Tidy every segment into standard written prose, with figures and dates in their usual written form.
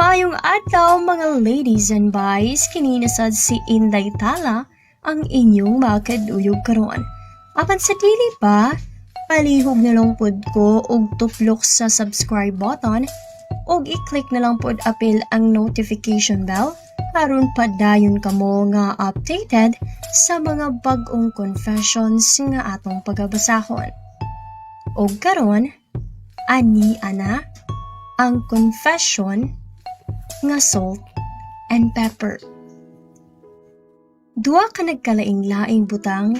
Maayong adlaw, mga ladies and boys, kini na sad si Inday Tala ang inyong makaduyog karon. Apan sa dili pa, palihog na lang pod ko og tuplok sa subscribe button og i-click na lang pod apil ang notification bell aron padayon kamo nga updated sa mga bag-ong confessions nga atong pagabasahon. Og karon, ani ana ang confession nga "Salt and Pepper." Duha ka nagkalaing-laing butang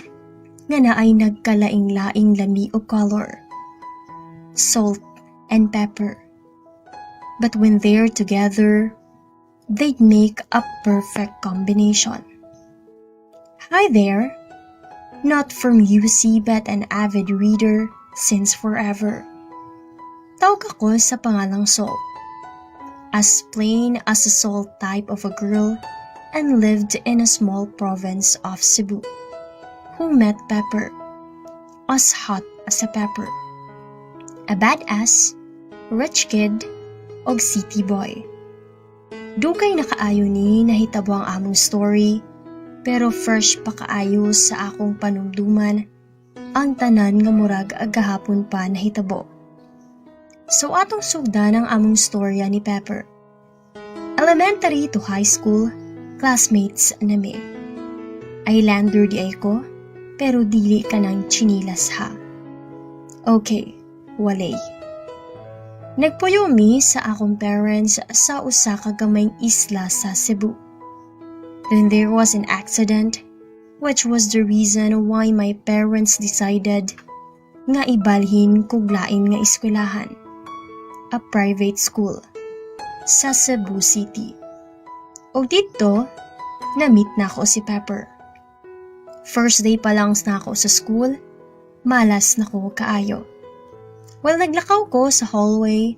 nga naay nagkalaing-laing lami o color. Salt and pepper. But when they're together, they'd make a perfect combination. Hi there! Not from UC but an avid reader since forever. Tawag ako sa pangalang Salt. As plain as a salt type of a girl and lived in a small province of Cebu. Who met Pepper. As hot as a pepper. A badass, rich kid, og city boy. Dugay na kaayo ni nahitabo ang among story, pero fresh pa kaayo sa akong panumduman ang tanan nga murag gahapon pa nahitabo. So atong sugdan ang among storya ni Pepper. Elementary to high school, classmates nami. Islander diay ko, pero dili kanang chinilas ha. Okay, walay. Nagpuyo mi sa akong parents sa usa ka gamayng isla sa Cebu. Then there was an accident, which was the reason why my parents decided nga ibalhin kog lain nga eskwelahan. A private school sa Cebu City. Og didto, na-meet nako si Pepper. First day pa lang nako sa school, malas na ko kaayo. While naglakaw ko sa hallway,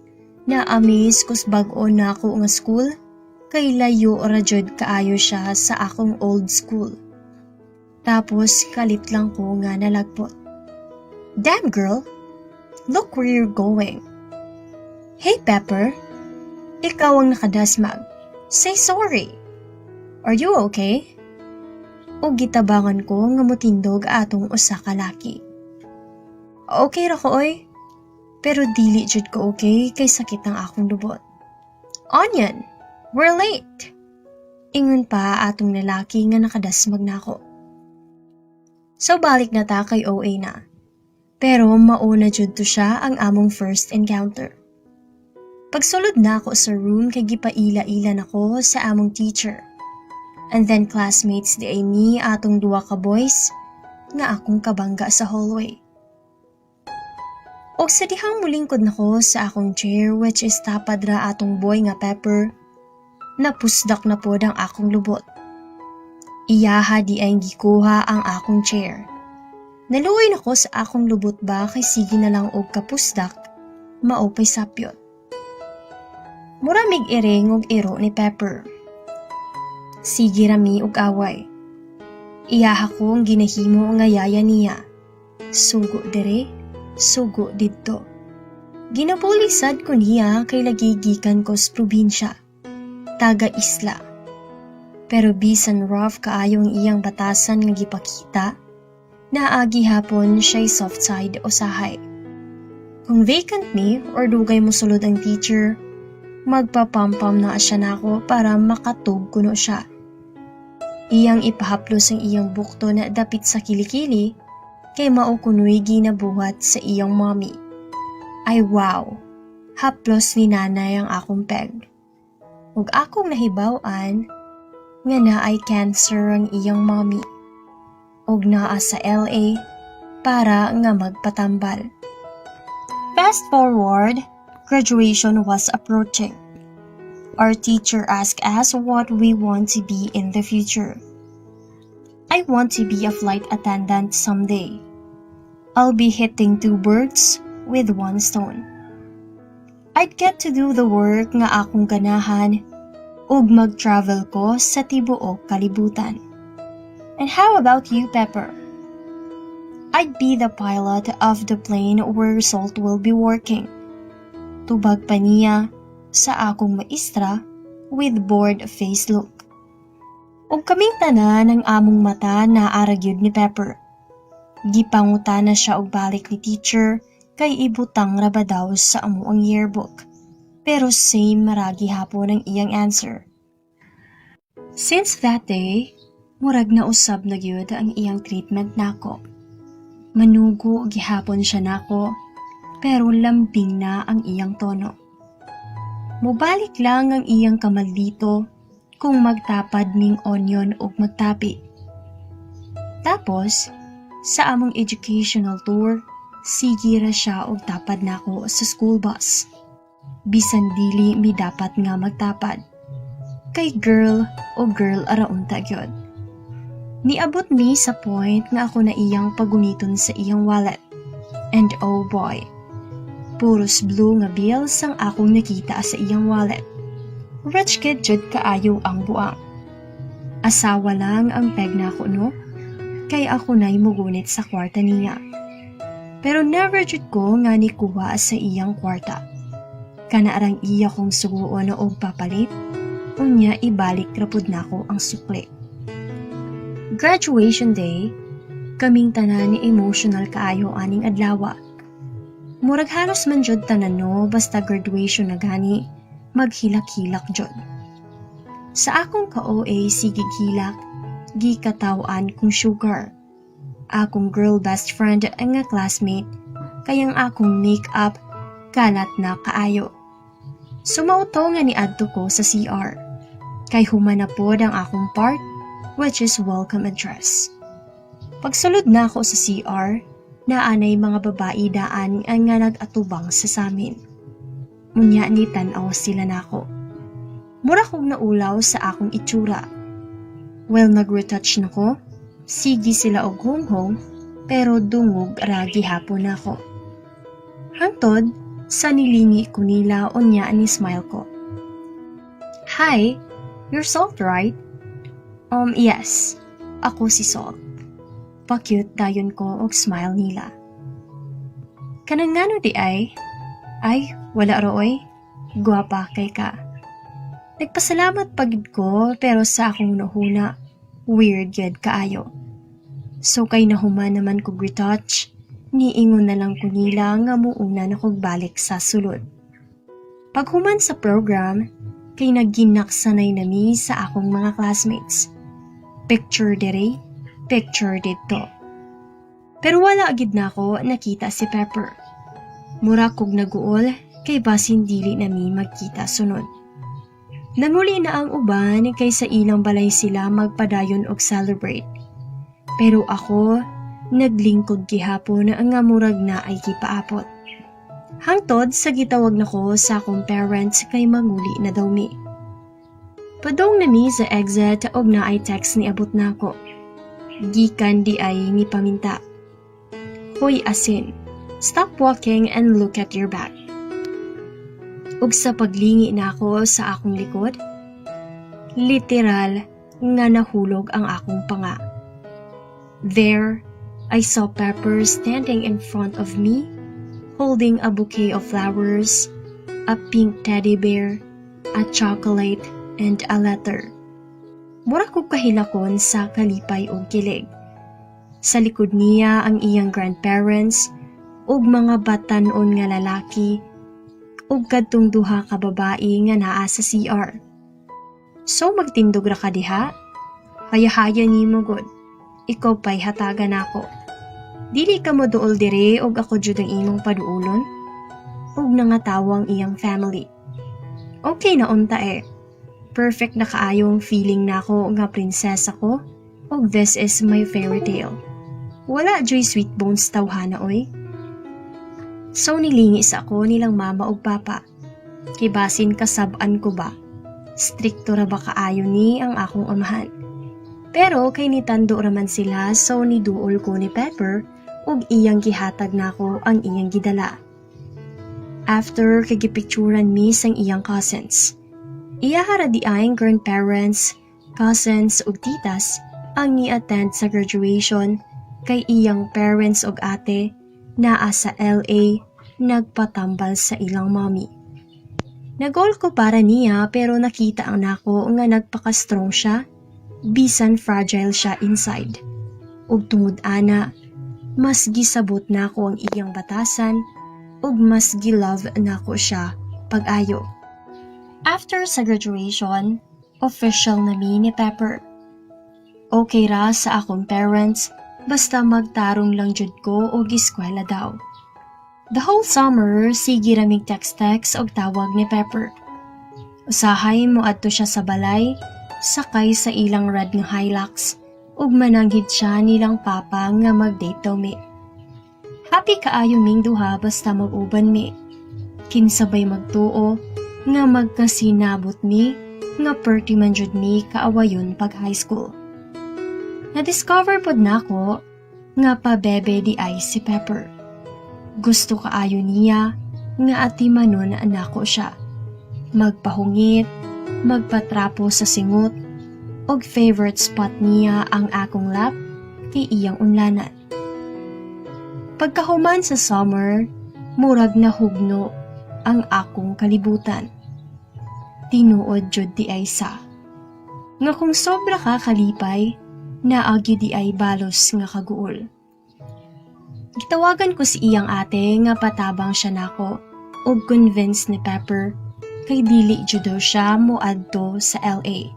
na-amaze ko sa bag-o nako nga school kay layo ra jud kaayo siya sa akong old school. Tapos kalit lang ko nga nalagpot. "Damn, girl, look where you're going." "Hey, Pepper, ikaw ang nakadasmag. Say sorry. Are you okay?" Og gitabangan ko nga motindog atong usa ka laki. "Okay ra ko oy. Pero dili jud ko okay kay sakit ang akong lubot." "Onion, we're late." Ingon pa atong lalaki nga nakadasmag nako. So balik na ta kay OA na. Pero mauna jud to siya ang among first encounter. Pagsulod nako sa room kay gipaila-ila nako sa among teacher. And then classmates diay mi atong duha ka boys nga akong kabangga sa hallway. Og sa dihang mulingkod nako sa akong chair, which is tapad ra atong boy nga Pepper, napusdak na pod ang akong lubot. Iyaha diay gikuha ang akong chair. Naluoy nako sa akong lubot ba kay sige na lang og kapusdak, mao pay sapyot. Mura mig iring og iro ni Pepper. Sige rami og away. Iyaha kong ginahimo nga yaya niya. Sugo dire, sugo didto. Gina-bully sad ko niya kay lagi gikan ko sa probinsya. Taga isla. Pero bisan rough kaayo ang iyang batasan nga gipakita, naa gihapon siya'y soft side usahay. Kung vacant mi or dugay mo sulod ang teacher, magpapampam na siya nako para makatug kuno siya. Iyang ipahaplos ang iyang bukto na dapit sa kilikili kay mao kuno'y ginabuhat sa iyang mommy. Ay wow, haplos ni nanay ang akong peg. Ug akong nahibaw-an nga naay cancer ang iyang mommy. Ug naa sa LA para nga magpatambal. Fast forward, graduation was approaching. Our teacher asked us what we want to be in the future. "I want to be a flight attendant someday. I'll be hitting two birds with one stone. I'd get to do the work nga akong ganahan ug mag-travel ko sa tibuok kalibutan." "And how about you, Pepper?" "I'd be the pilot of the plane where Salt will be working." Tubag pa niya sa akong maestra with bored face look. Ug kaming tanan, ang among mata naa ra gyud ni Pepper. Gipangutana siya og balik ni teacher kay ibutang ra ba daw sa among yearbook. Pero same ra gihapon ang iyang answer. Since that day, murag nausab na gyud ang iyang treatment nako. Manugo gihapon siya nako, pero lambing na ang iyang tono. Mubalik lang ang iyang kamaldito kung magtapad ming onion ug magtapi. Tapos, sa among educational tour, sige ra siya og tapad nako sa school bus. Bisan dili mi dapat nga magtapad. Kay girl o girl ara unta gyud. Niabot mi sa point nga ako na iyang paguniton sa iyang wallet. And oh boy, puros blue nga bills ang akong nakita sa iyang wallet. Rich kid jud kaayo ang buang. Asawa lang ang peg nako, no? Kay ako na'y mugunit sa kwarta niya. Pero never jud ko nga nikuha sa iyang kwarta. Kana rang iya kong suguon og papalit, unya ibalik ra pud nako ang sukli. Graduation day, kaming tanan ni emotional kaayo aning adlawa. Murag halos man jud tanan, no, basta graduation na gani, maghilak-hilak jud. Sa akong ka-OA sige hilak, gikataw-an kong sugar. Akong girl best friend nga classmate, kayang akong makeup kalat na kaayo. So mao to nga niadto ko sa CR. Kay human na pod ang akong part, which is welcome address. Pagsulod na ako sa CR, naanay mga babae daan ang nga nag-atubang sa samin. Unya ni tan-aw sila nako. Mura kog naulaw sa akong itsura. Well, nag-retouch na ko, sige sila og honghong, pero dungog ra gihapon nako. Hangtod sa nilingi ko nila, unya ni smile ko. "Hi, you're Salt, right?" "Yes. Ako si Salt." Pa-cute dayon ko og smile nila. "Kanang ngano di ay?" "Ay, wala ra oy. Gwapa kay ka." Nagpasalamat pa gid ko, pero sa akong nahuna, weird gyud kaayo. So kay nahuman naman kog retouch, niingon na lang ko nila nga muuna na kog balik sa sulod. Paghuman sa program, kay nagginaksanay nami sa akong mga classmates. Picture dere, picture didto. Pero wala gid nako nakita si Pepper. Mura kog naguol kay basin dili nami magkita sunod. Nanguli na ang uban kay sa ilang balay sila magpadayon og celebrate. Pero ako, naglingkod gihapon nga murag na ay gipaapot. Hangtod sa gitawag nako sa akong parents kay manguli na daw mi. Padong na mi sa exit og naay text ni abot nako. Gikan di ay ni paminta. "Hoy asin, stop walking and look at your back." Ug sa paglingi nako sa akong likod, literal nga nahulog ang akong panga. There, I saw Pepper standing in front of me, holding a bouquet of flowers, a pink teddy bear, a chocolate, and a letter. Mura ko kahilakon sa kalipay og kilig. Sa likod niya ang iyang grandparents ug mga batan-on nga lalaki ug kadtong duha ka babae nga naa sa CR. "So magtindog ra ka diha? Haya-haya nimo gud. Ikaw pa'y hatagan nako. Dili ka mo duol dire og ako jud ang imong paduolon." Ug nangatawa ang iyang family. Okay na unta eh. Perfect na kaayong feeling nako nga prinsesa ko ug this is my fairy tale. Wala joy sweet bones tawhana oy. So nilingis ako nilang mama ug papa. Kibasin kasab-an ko ba? Strikto ra ba kaayo ni ang akong amahan? Pero kay nitando raman sila, so niduol ko ni Pepper ug iyang gihatag nako ang iyang gidala. After, kay gipicturan mi sang iyang cousins. Iya ra di ay grandparents, cousins ug titas ang ni-attend sa graduation kay iyang parents ug ate naa sa LA nagpatambal sa ilang mommy. Nag-goal ko para niya, pero nakita ang nako nga nagpaka-strong siya, bisan fragile siya inside. Ug tungod ana, mas gisabot nako ang iyang batasan ug mas gi-love nako siya pag-ayo. After sa graduation, official na mi ni Pepper. Okay ra sa akong parents basta magtarong lang jud ko og eskwela daw. The whole summer, sige ra mig text-text og tawag ni Pepper. Usahay mo adto siya sa balay, sakay sa ilang red nga Hilux, ug mananghid siya nilang papa nga mag-date daw mi. Happy kaayo ming duha basta mag-uban mi. Kinsa bay magtuo nga magkasinabot mi nga perti man jud mi kaawayon pag high school? Na-discover pod nako nga pabebe diay si Pepper. Gusto kaayo niya nga atimanon nako siya. Magpahungit, magpatrapo sa singot, og favorite spot niya ang akong lap kay iyang unlanan. Pagkahuman sa summer, murag nahugno ang akong kalibutan. Tinuod jud diay sa nga kung sobra ka kalipay, naa gyud diay balos nga kaguol. Gitawagan ko si iyang ate nga patabang siya nako ug convince ni Pepper kay dili jud daw siya moadto sa LA.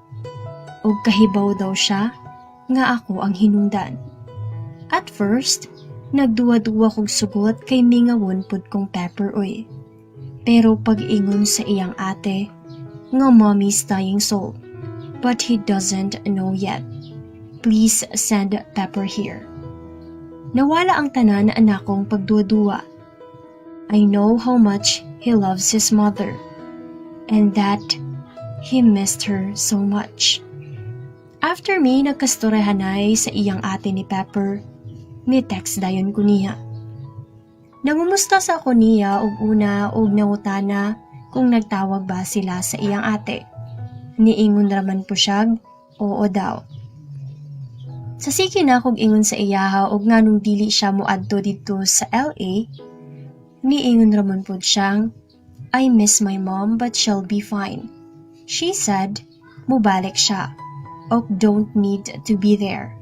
Ug kahibaw daw siya nga ako ang hinungdan. At first, nagduwa-duwa kog sugot kay mingawon pud kong Pepper oy. Pero pag-ingon sa iyang ate nga mommy's dying soul, but he doesn't know yet. Please send Pepper here. Nawala ang tanan nakong pagduwa-duwa. I know how much he loves his mother and that he missed her so much. After mi nagkastoryahanay sa iyang ate ni Pepper, ni text dayon ko niya. Nangumusta sa ako niya og una og nangutana kung nagtawag ba sila sa iyang ate. Niingon raman po siyag, oo daw. Sa sige na kog ingon sa iyaha og nganong dili siya moadto didto sa LA, niingon raman pod siyang, "I miss my mom, but she'll be fine. She said, mubalik siya. Ok, don't need to be there.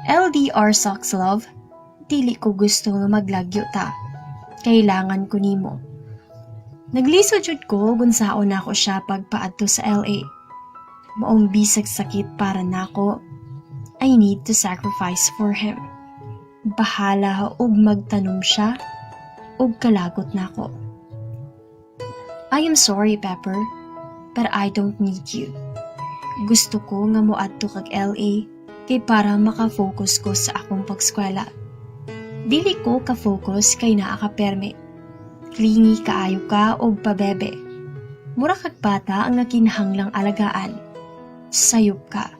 LDR sucks, love. Dili ko gusto nga maglagyo ta. Kailangan ko nimo." Naglisod jud ko kung unsaon nako siya pagpaadto sa LA. Maong bisag sakit para nako, I need to sacrifice for him. Bahala og magtanom siya og kalagot nako. I am sorry, Pepper, but I don't need you. Gusto ko nga moadto kag LA kay para maka-focus ko sa akong pagskwela. Dili ko ka-focus kay naa ka permi. Clingy kaayo ka og pabebe. Mura kag bata nga kinahanglang alagaan. Sayop ka.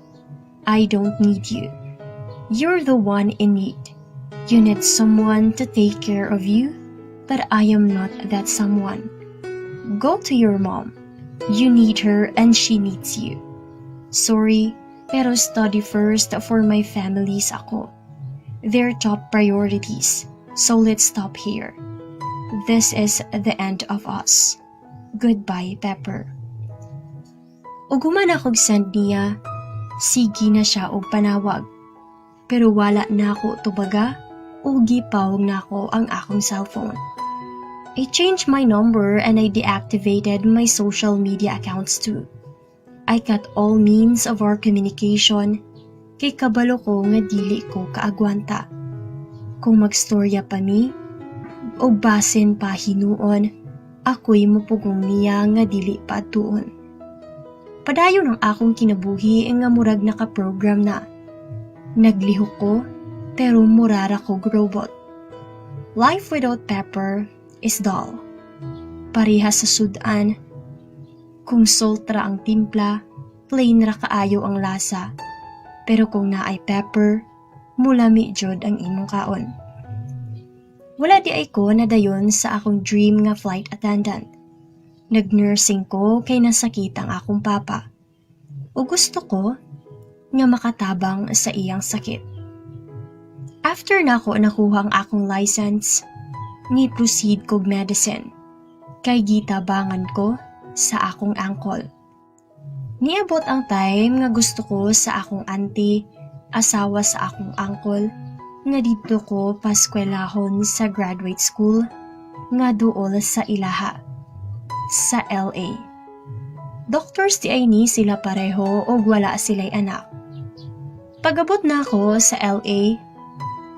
I don't need you. You're the one in need. You need someone to take care of you, but I am not that someone. Go to your mom. You need her and she needs you. Sorry, pero study first for my families ako. They're top priorities, so let's stop here. This is the end of us. Goodbye, Pepper. Ug human akong send niya, sige na siya og panawag. Pero wala na ako tubaga o gipawag nako ang akong cellphone. I changed my number and I deactivated my social media accounts too. I cut all means of our communication kay kabalo ko nga dili ko kaagwanta. Kung magstorya pa mi, o basin pa hinuon, ako'y mupugong niya nga dili pa atuon. Padayon ang akong kinabuhi nga murag naka-program na. Naglihok ko, pero murara kog robot. Life without Pepper is dull. Pareha sa sudan, kung salt ra ang timpla, plain ra kaayo ang lasa. Pero kung naay pepper, mulami jud ang imong kaon. Wala diay ko nadayon sa akong dream nga flight attendant. Nag-nursing ko kay nasakit ang akong papa. O gusto ko nga makatabang sa iyang sakit. After nako nakuha ang akong license, ni proceed kog medicine. Kay gitabangan ko sa akong uncle. Niabot ang time nga gusto ko sa akong auntie, asawa sa akong uncle, nga didto ko paskwelahon sa graduate school nga duol sa ilaha sa LA. Doctors diay ni sila pareho og wala sila'y anak. Pag-abot na ako sa LA,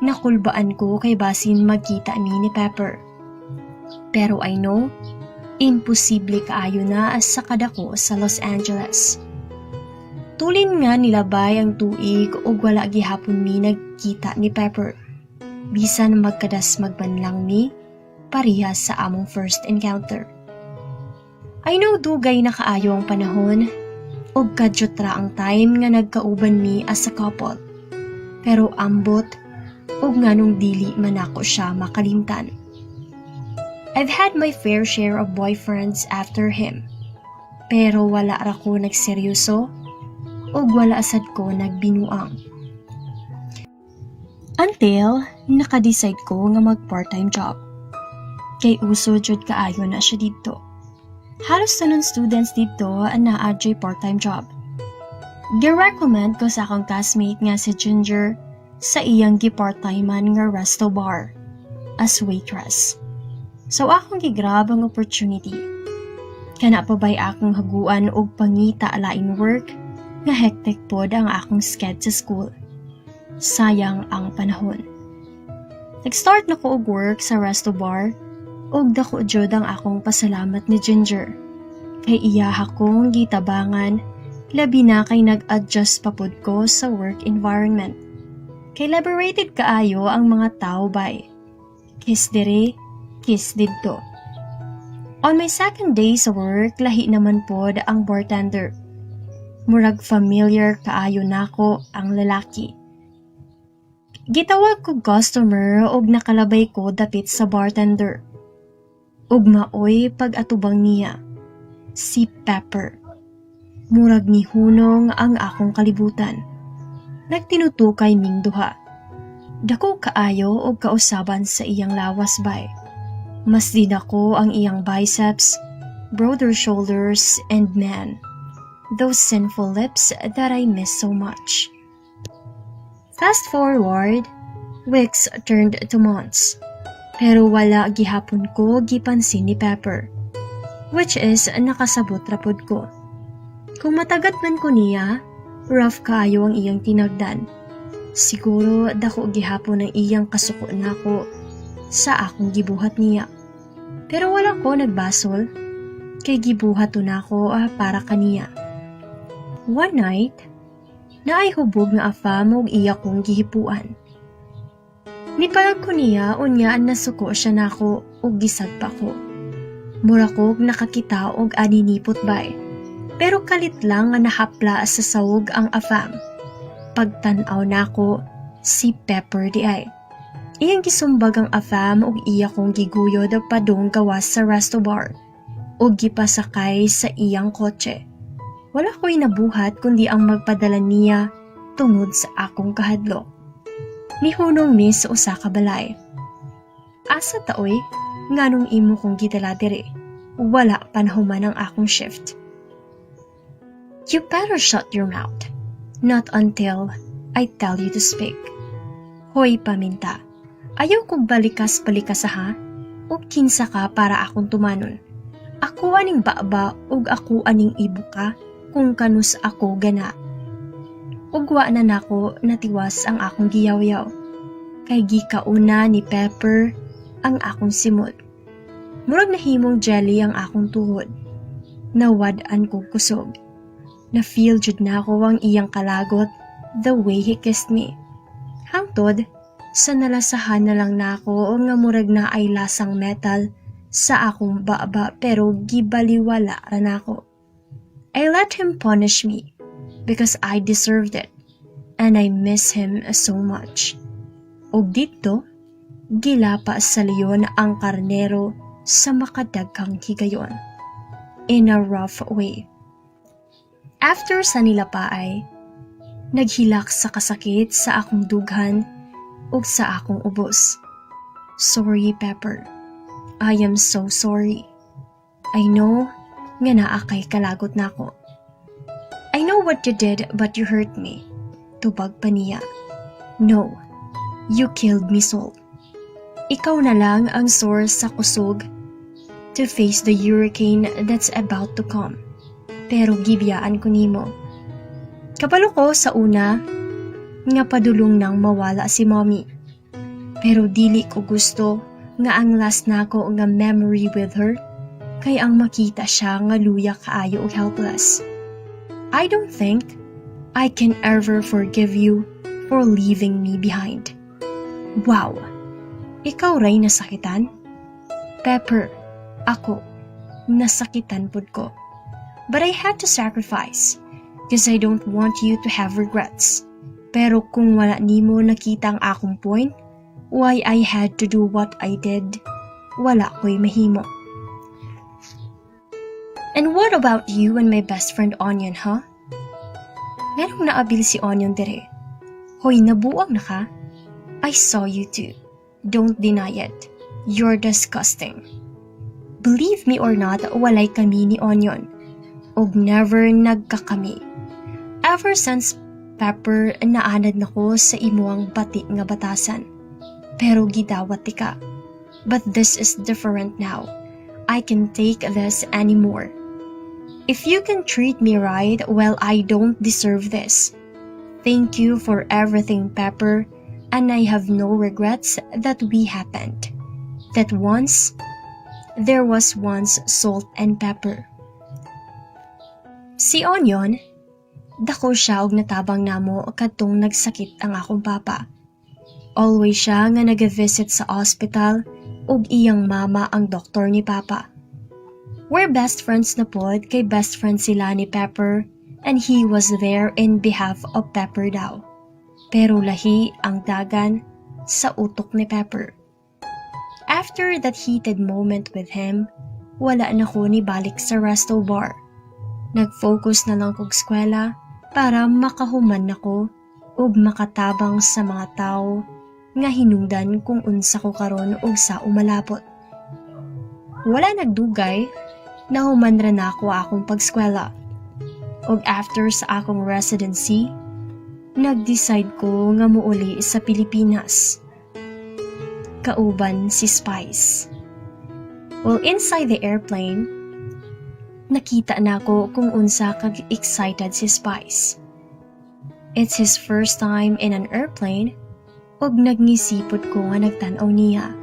nakulbaan ko kay basin magkita mi ni Pepper. Pero I know, imposible kaayo na sa kadako sa Los Angeles. Tulin nga nilabay ang tuig ug wala gihapon mi nagkita ni Pepper. Bisan magkadasmag man lang mi, pareha sa among first encounter. I know dugay na kaayo ang panahon ug kadyot ra ang time nga nagkauban mi as a couple. Pero ambot ug nganong dili man ako siya makalimtan. I've had my fair share of boyfriends after him. Pero wala ra ko nagseryoso ug wala sad ko nagbinuang. Until naka-decide ko nga mag part-time job. Kay uso jud kaayo na siya didto. Halos tanan students didto ang naa jud part-time job. Gi-recommend ko sa akong classmate nga si Ginger sa iyang gi-part-timean nga resto bar as waitress. So akong gigrab ang opportunity. Kana pa bay akong haguan og pangita lain work nga hectic pod ang akong sked sa school. Sayang ang panahon. Nag-start na ko og work sa resto bar ug dako jud ang akong pasalamat ni Ginger. Kay iyaha kong gitabangan, labi na kay nag-adjust pa pod ko sa work environment. Kay liberated kaayo ang mga tao bay. Kiss diri, kiss didto. On my second day sa work, lahi naman pod ang bartender. Murag familiar kaayo nako ang lalaki. Gitawag ko customer og nakalabay ko dapit sa bartender. Ug maoy pag-atubang niya. Si Pepper. Murag nihunong ang akong kalibutan. Nagtinutukay ming duha. Dako kaayo og kausaban sa iyang lawas bay. Mas dinako ang iyang biceps, broader shoulders, and man, those sinful lips that I miss so much. Fast forward, weeks turned to months. Pero wala gihapon ko gipansin ni Pepper. Which is nakasabot ra pod ko. Kung matagad man ko niya, rough kaayo ang iyang tinagdan. Siguro dako gihapon ang iyang kasuko nako sa akong gibuhat niya. Pero wala ko nagbasol kay gibuhat to nako para kaniya. One night, naay hubog nga afam ug iya kong gihipuan. Nipalag ko niya, unya nasuko siya nako ug gisagpa ko. Mura kog nakakita og aninipot bay. Pero kalit lang nga nahapla sa sawog ang afam. Pagtan-aw nako, si Pepper diay. Iyang gisumbag ang afam ug iya kong giguyod padung gawas sa resto bar ug gipasakay sa iyang kotse. Wala ko'y nabuhat kundi ang magpadala niya tungod sa akong kahadlok. Nihunong mi sa usa ka balay. "Asa ta oy? Nganong imo kong gidala diri? Wala pa nahuman ang akong shift." "You better shut your mouth. Not until I tell you to speak." "Hoy, paminta. Ayaw kong balikas-balikas ha. O kinsa ka para akong tumanon? Ako aning baba ug ako aning ibuka kung kanus ako gana." Ug wa na nako natiwas ang akong giyawyaw. Kay gikauna ni Pepper ang akong simot. Murag nahimong jelly ang akong tuhod. Nawad-an kog kusog. Na-feel jud nako ang iyang kalagot the way he kissed me. Hangtod sa nalasahan na lang nako nga murag naay lasang metal sa akong baba, pero gibaliwala ra nako. I let him punish me because I deserved it and I miss him so much. Ug didto, gilapa sa leon ang karnero sa makadaghang higayon. In a rough way. After sa nilapaay, naghilak sa kasakit sa akong dughan ug sa akong ubos. Sorry, Pepper. I am so sorry. I know Nga naa kay kalagot nako. "I know what you did, but you hurt me." Tubag pa niya. "No, you killed me, Salt. Ikaw na lang ang source sa kusog to face the hurricane that's about to come. Pero gibiyaan ko nimo. Kabalo ko sa una nga padulong nang mawala si Mommy. Pero dili ko gusto nga ang last nako nga memory with her kay ang makita siya nga luya kaayo og helpless. I don't think I can ever forgive you for leaving me behind." Wow! Ikaw ray nasakitan? Pepper, ako, nasakitan pud ko. But I had to sacrifice because I don't want you to have regrets. Pero kung wala nimo nakita ang akong point, why I had to do what I did, wala ko'y mahimo. And what about you and my best friend Onion, huh? Nganong naabil si Onion dire? Hoy, nabuang na ka? I saw you too. Don't deny it. You're disgusting. Believe me or not, walay kami ni Onion. Og never nagkakami. Ever since, Pepper, naanad na ko sa imuang bati nga batasan. Pero gidawat ka. But this is different now. I can take this anymore. If you can treat me right, well, I don't deserve this. Thank you for everything, Pepper, and I have no regrets that we happened. That once, there was once Salt and Pepper. Si Onion, dako siya og natabang namo kadtong nagsakit ang akong papa. Always siya nga nag-visit sa ospital ug iyang mama ang doktor ni Papa. We're best friends na pod kay best friend sila ni Pepper and he was there in behalf of Pepper daw. Pero lahi ang dagan sa utok ni Pepper. After that heated moment with him, wala na ko ni balik sa resto bar. Nag-focus na lang kog eskwela para makahuman nako ug makatabang sa mga tao nga hinungdan kung unsa ko karon ug sa umalabot. Wala nagdugay, nahuman ra nako akong pagskwela. Ug after sa akong residency, nag-decide ko nga muuli sa Pilipinas. Kauban si Spice. Well, inside the airplane, nakita nako kung unsa kag excited si Spice. It's his first time in an airplane ug nagngisi pod ko nga nagtan-aw niya.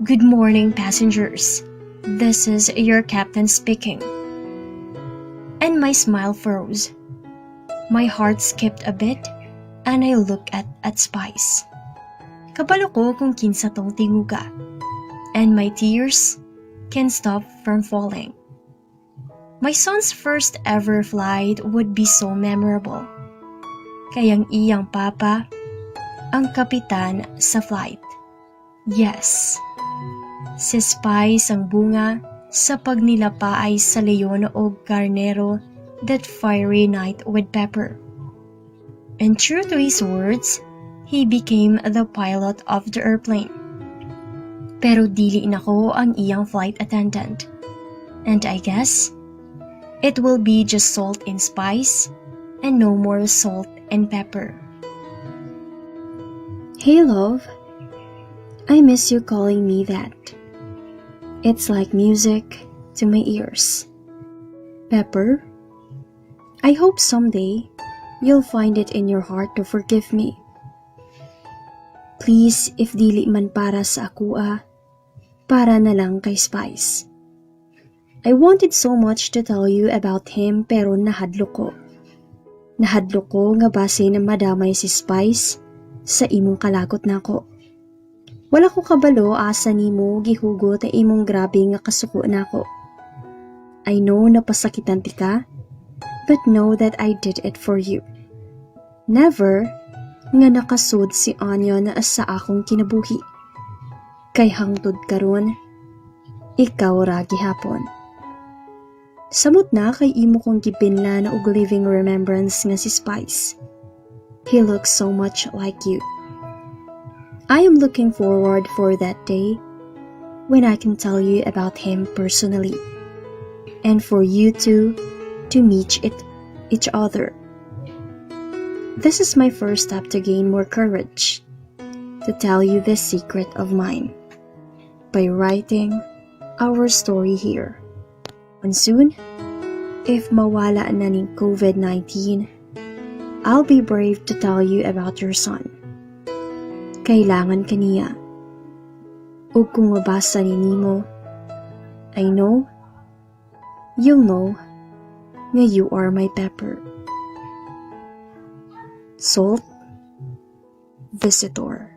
"Good morning, passengers. This is your captain speaking." And my smile froze. My heart skipped a bit and I looked at Spice. Kabalo ko kung kinsa tong tinguga. And my tears can stop from falling. My son's first ever flight would be so memorable. Kay ang iyang papa, ang kapitan sa flight. Yes, si Spice ang bunga sa pagnilapaay sa leon o karnero that fiery night with Pepper. And true to his words, he became the pilot of the airplane. Pero dili nako ang iyang flight attendant. And I guess, it will be just Salt and Spice and no more Salt and Pepper. Hey, love, I miss you calling me that. It's like music to my ears. Pepper, I hope someday you'll find it in your heart to forgive me. Please, if dili man para sa akua, para na lang kay Spice. I wanted so much to tell you about him pero nahadlok ko. Nahadlok ko nga basin madamay si Spice sa imong kalagot nako. Wala ko kabalo asa nimo gihugot ang imong grabe nga kasuko nako. I know na pasakitan ti ka, but know that I did it for you. Never nga nakasud si Onion sa akong kinabuhi. Kay hangtod karon, ikaw ra gihapon. Samot na kay imo kong gibinlan og living remembrance nga si Spice. He looks so much like you. I am looking forward for that day when I can tell you about him personally. And for you two to meet each other. This is my first step to gain more courage to tell you this secret of mine by writing our story here. And soon, if mawala na ning COVID-19, I'll be brave to tell you about your son. Kailangan ka niya. Ug kung mabasa ni nimo, I know, you'll know nga you are my Pepper. Salt, Visitor.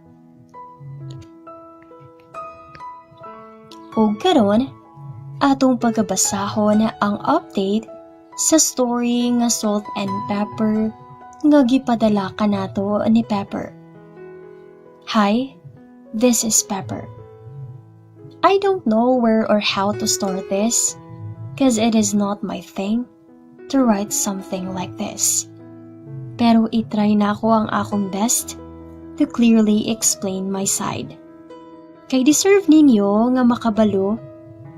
Ug karon, atong pagabasahon ang update sa story nga Salt and Pepper nga gipadala kanato ni Pepper. Hi, this is Pepper. I don't know where or how to start this, 'cause it is not my thing to write something like this. Pero itry nako ang akong best to clearly explain my side. Kay deserve ninyo nga makabalo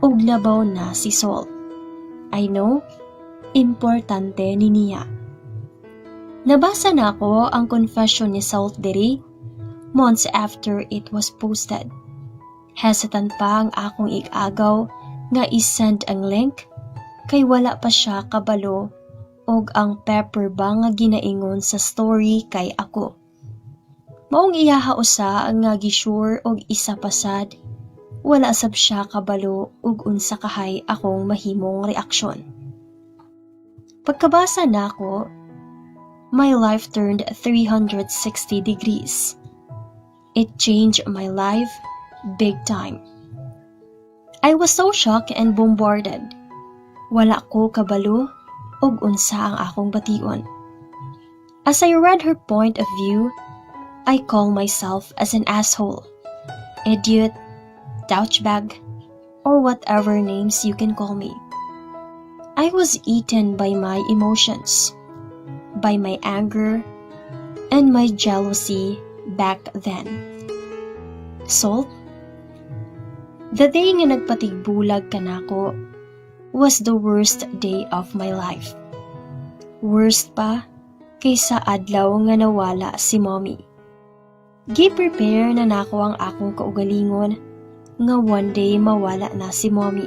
og labaw na si Salt. I know, importante ni niya. Nabasa nako ang confession ni Salt diri months after it was posted. Hesitant pa ang akong igagaw nga isend ang link kay wala pa siya kabalo og ang Pepper ba nga ginaingon sa story kay ako. Maong iyaha usa nga gisure og isa pa sad, wala sab siya kabalo og unsa kahay akong mahimong reaksyon. Pagkabasa nako, my life turned 360 degrees. It changed my life big time. I was so shocked and bombarded. Wala ko kabalo og unsa ang akong bation. As I read her point of view, I call myself as an asshole, idiot, douchebag, or whatever names you can call me. I was eaten by my emotions, by my anger, and my jealousy back then. Salt, the day nga nagpatigbulag ka nako was the worst day of my life. Worst pa kaysa adlaw nga nawala si Mommy. Gi-prepare na nako ang akong kaugalingon nga one day mawala na si Mommy.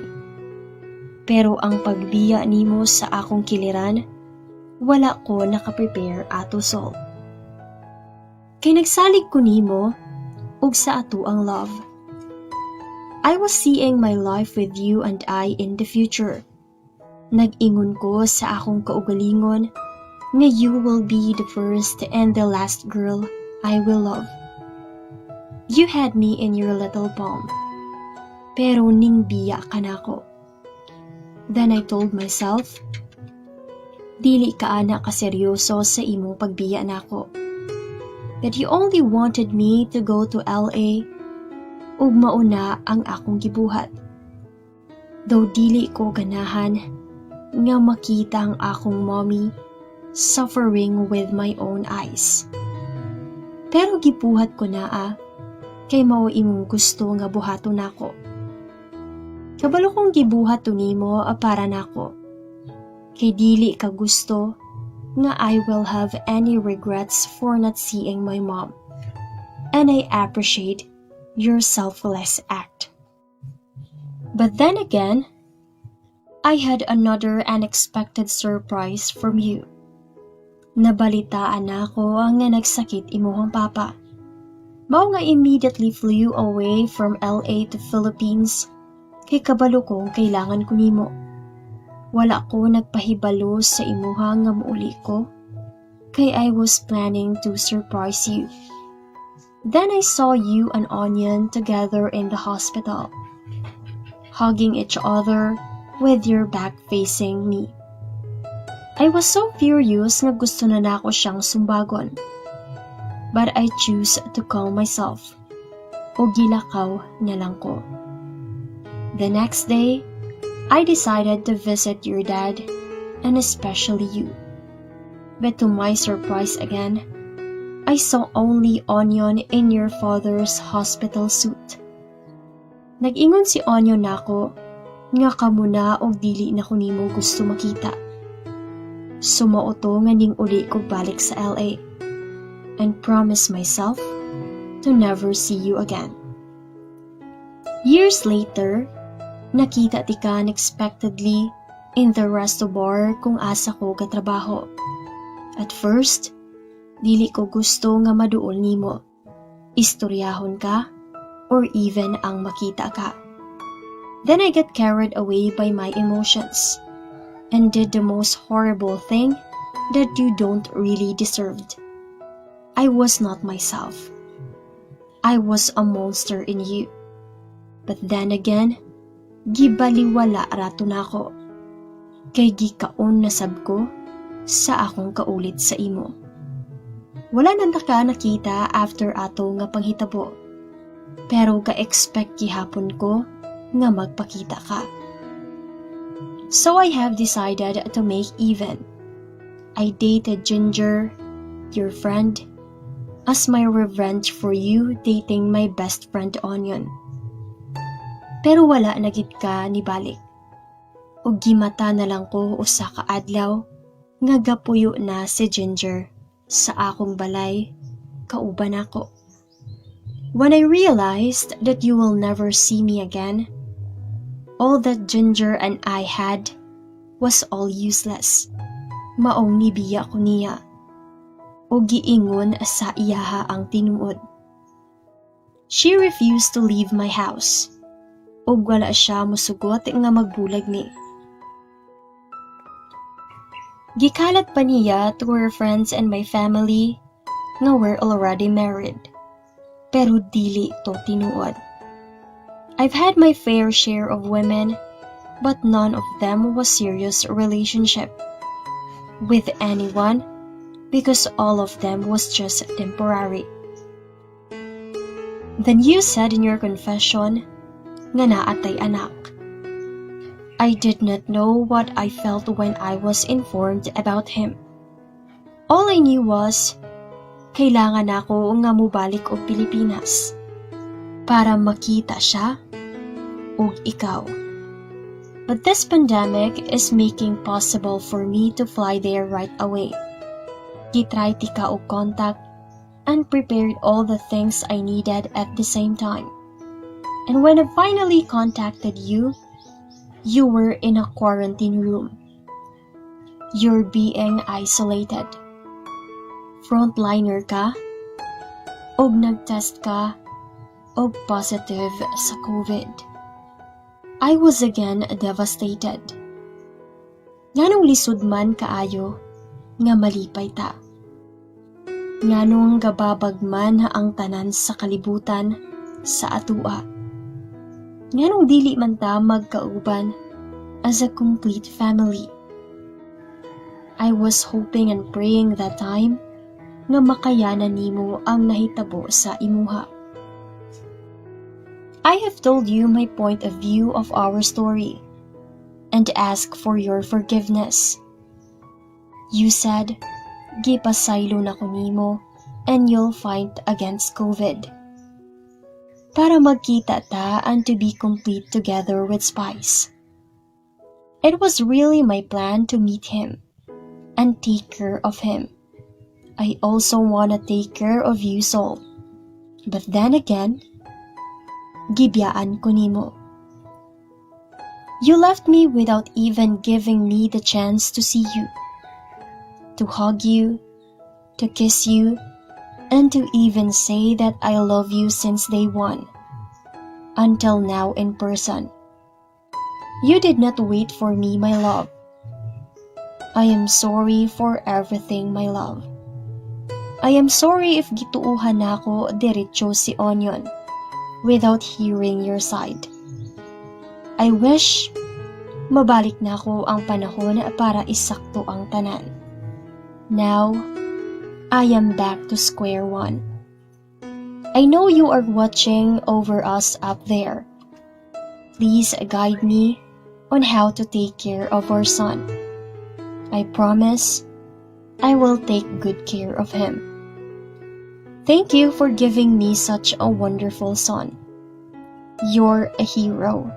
Pero ang pagbiya nimo sa akong kiliran, wala ko nakaprepare ato, Salt. Kay nagsalig ko nimo ug sa atoang love. I was seeing my life with you and I in the future. Nag-ingon ko sa akong kaugalingon nga you will be the first and the last girl I will love. You had me in your little palm. Pero ning biya ka nako. Then I told myself, dili ka ana kaseryoso sa imong pagbiya nako. That you only wanted me to go to LA ug mauna ang akong gibuhat. Though dili ko ganahan nga makita ang akong mommy suffering with my own eyes. Pero gibuhat ko naa kay mao imong gusto nga buhaton nako. Kabalo kong gibuhat to nimo para nako. Kay dili ka gusto nga I will have any regrets for not seeing my mom. And I appreciate your selfless act. But then again, I had another unexpected surprise from you. Nabalitaan nako nga nagsakit imuhang papa. Mao nga immediately flew away from LA to Philippines kay kabalo kong kailangan ko nimo. Wala ko nagpahibalo sa imuha nga muuli ko kay I was planning to surprise you. Then I saw you and Onion together in the hospital, hugging each other with your back facing me. I was so furious nga gusto na nako siyang sumbagon. But I choose to calm myself. O gilakaw na lang ko. The next day, I decided to visit your dad and especially you. But to my surprise again, I saw only Onion in your father's hospital suit. Nag-ingon si Onion nako Nga kamo na og dili na ko nimo gusto makita. So mao to nga ning uli ko balik sa LA and promise myself to never see you again. Years later, nakita tika unexpectedly in the resto bar kung asa ko gatrabaho. At first, dili ko gusto nga maduol nimo. Istoryahon ka or even ang makita ka. Then I got carried away by my emotions and did the most horrible thing that you don't really deserved. I was not myself. I was a monster in you. But then again, gibaliwala ra to nako. Kay gikaon na sab ko sa akong kaulit sa imo. Wala na ka nakita after ato nga panghitabo. Pero ga-expect gihapon ko nga magpakita ka. So I have decided to make even. I dated Ginger, your friend, as my revenge for you dating my best friend Onion. Pero wala na gid ka nibalik. Ug gimata na lang ko usa ka adlaw nga gapuyo na si Ginger sa akong balay kauban nako. When I realized that you will never see me again, all that Ginger and I had was all useless. Maong nibiya ko niya. O giingon sa iyaha ang tinuod. She refused to leave my house. Ug wala siya musugot nga magbulag mi. Gikalat pa niya to her friends and my family nga we're already married. Pero dili to tinuod. I've had my fair share of women, but none of them was serious relationship with anyone because all of them was just temporary. Then you said in your confession nga naa tay anak. I did not know what I felt when I was informed about him. All I knew was, kailangan ako nga mubalik og Pilipinas para makita siya ug ikaw. But this pandemic is making possible for me to fly there right away. Gitry tika og contact and prepared all the things I needed at the same time. And when I finally contacted you, you were in a quarantine room. You're being isolated. Frontliner ka, og nagtest ka, og positive sa COVID. I was again devastated. Nganong lisod man kaayo nga malipay ta? Nganong gababag man ang tanan sa kalibutan sa atua? Nganong dili man ta magkauban as a complete family? I was hoping and praying that time nga makayanan nimo ang nahitabo sa imuha. I have told you my point of view of our story and ask for your forgiveness. You said, gipasaylo na ko nimo and you'll fight against COVID. Para magkita ta and to be complete together with Spice. It was really my plan to meet him and take care of him. I also wanna take care of you, Sol. But then again, gibiyaan ko nimo. You left me without even giving me the chance to see you, to hug you, to kiss you, and to even say that I love you since day one, until now in person. You did not wait for me, my love. I am sorry for everything, my love. I am sorry if gituuhan nako diretso si Onion without hearing your side. I wish mabalik nako ang panahon para isakto ang tanan. Now, I am back to square one. I know you are watching over us up there. Please guide me on how to take care of our son. I promise I will take good care of him. Thank you for giving me such a wonderful son. You're a hero.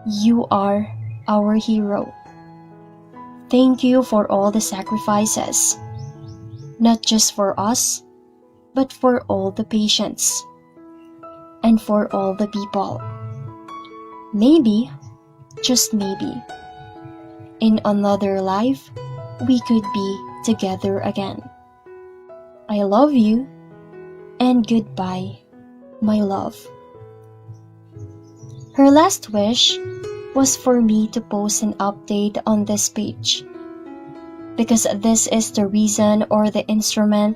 You are our hero. Thank you for all the sacrifices. Not just for us, but for all the patients. And for all the people. Maybe, just maybe, in another life, we could be together again. I love you, and goodbye, my love. Her last wish was for me to post an update on this page, because this is the reason or the instrument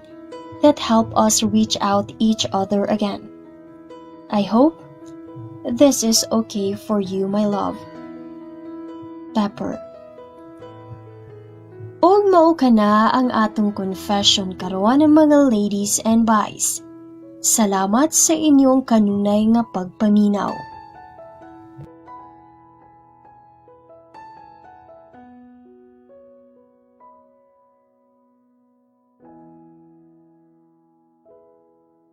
that help us reach out each other again. I hope this is okay for you, my love. Pepper. Ug mao kana ang atong confession karon, mga ladies and boys. Salamat sa inyong kanunay nga pagpaminaw.